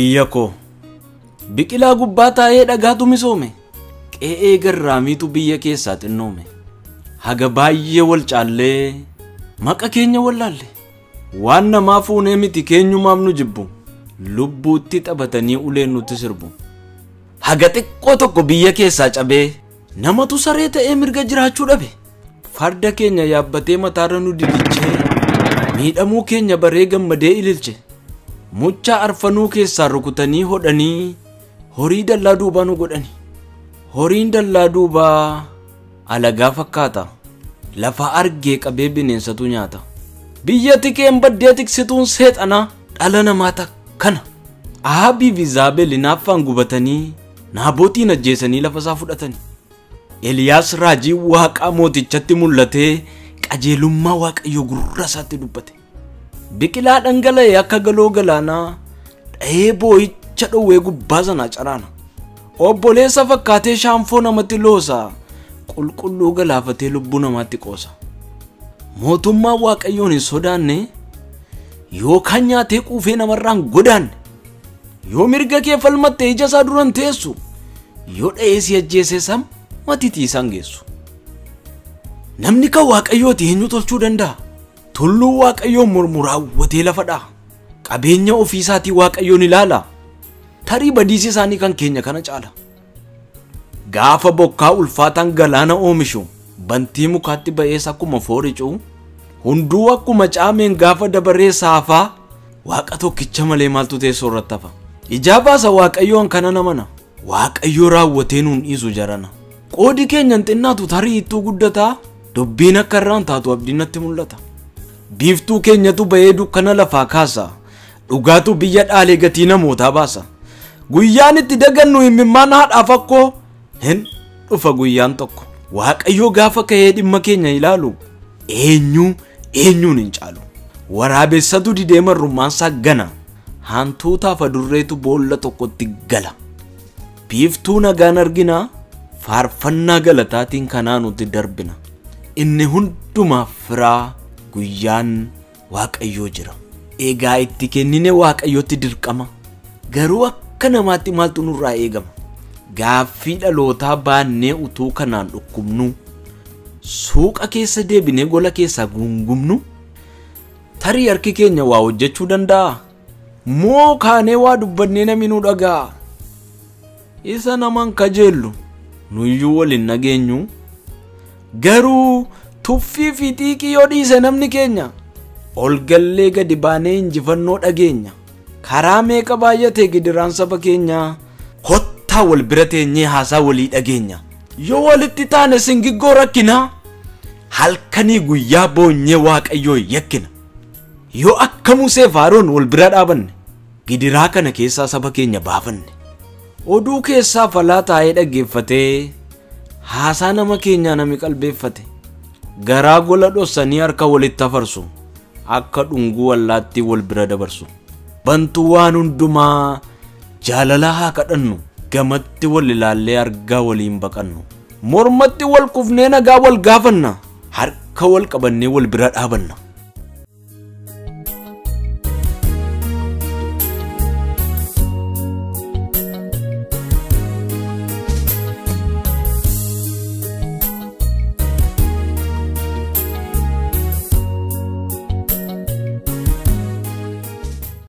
Biyya koo biqilaa gubbaa taa'ee dhagaatu misoome. Qe'ee garraamiitu biyya keessaa xinnoome. Haga baay'ee wal caallee maqa keenya wallaalle. Waan namaa fuunee miti keenyumaaf nu jibbu. Lubbuutti taphatanii uleen nutti sirbu. Haga xiqqoo tokko biyya keessaa cabee namatu saree ta'ee mirga jiraachuu dhabe. Farda keenya yaabbatee mataarra nu didichee miidhamuu keenya baree gammadee ililche. Mucha arfanuu keessaa rukutanii hodhanii horii dallaa duubaa nu godhani. Horiin dallaa duubaa alagaa fakkaata. Lafa argee qabee bineensatu nyaata. Biyya tikeen baddee tiksituun seexanaa dhala namaa takkana. Ahaabii fi Iizaabel hinaaffaan gubatanii Naabootiin ajjeesanii lafa isaa fudhatani. Eliyaas raajii waaqaa mootichatti mul'atee qajeelummaa Waaqayyoo gurra isaatti dubbate. Biqilaa dhangala'ee akka galoo galaanaa dha'ee boo'icha dhowwee gubbaa sanaa caraana. Obboleessa fakkaatee shaanfoo namatti loosa. Qulqulluu galaafatee lubbuu namaatti qoosa. Mootummaa Waaqayyoon hin sodaanne yookaan nyaatee quufee namarraan godaanne. Yoo mirga kee falmatte ija isaa duran teessu. Yoo dha'ee si ajjeese sammatiitii isaan geessu. Namni kan Waaqayyooti eenyu tolchuu danda'a? Tulluu Waaqayyoon mormu raawwatee lafa dha'a. Qabeenya ofiisaatii Waaqayyoon ilaala. Tarii badiisi isaanii kan keenya kana caala. Gaafa bokkaa ulfaataan galaana oomishu bantii mukaatti ba'ees akkuma fooricuu hunduu akkuma caameen gaafa dabaree saafaa waaqa tokkicha malee maaltu teessoo irratti hafa. Ijaa baasa Waaqayyoon kana namana. Waaqayyoo raawwatee nuun dhiisu jarana. Qoodi keenyan xinnaatu tarii ittuu guddataa dubbiin akka irraan taatu abdiin natti mul'ata. Biiftuu keenyatu ba'ee dukkana lafaa kaasa. Dhugaatu biyya dhaalee gatii namootaa baasa. Guyyaan itti dagannu himimmaan haadhaaf akkoo hin dhufa guyyaan tokko. Waaqayyoo gaafa ka'ee dhimma keenya ilaalu eenyu eenyuun hin caalu. Waraabessatu didee marrummaansaa gana. Hantuutaaf adurreetu boolla tokkotti gala. Biiftuu nagaan argina faarfannaa galataatiin kanaa nuti darbina. Inni hundumaaf firaa guyyaan Waaqayyoo jira. Egaa itti kennine Waaqayyootti dirqama. Garuu akka namaatti maaltu nurraa eegama? Gaaffii dhalootaa baannee utuu kanaan dhukkubnu, suuqa keessa deebinee gola keessaa gungumnu, tarii harki keenya waa hojjechuu danda'a? Moo kaanee waa dubbannee namni nu dhaga'a? Isa naman kajeellu nuyyuu waliin nageenyu. Garuu tuffii fi xiiqii yoo dhiise namni keenya ol gallee gadi baanee injifannoo dhageenya. Karaa meeqa baay'atee gidiraan saba keenyaa kottaa wal bira teenyee haasaa walii dhageenya. Yoo walitti taane singiggoo rakkinaa halkanii guyyaa boonyee Waaqayyoo yakkina. Yoo akka Musee fi Aroon wal bira dhaabanne gidiraa kana keessaa saba keenya baafanne. Oduu keessaa falaa taa'ee dhaggeeffatee haasaa nama keenyaa nami qalbeeffate. Garaa gola dhossanii harka walitti afarsu akka dhunguu wallaatti wal bira dabarsu. Bantuu waan hundumaa jaalala haa kadhannu gamatti wal ilaallee argaa waliin baqannu. Mormatti wal kufnee nagaa wal gaafanna harka wal qabannee wal bira dhaabanna.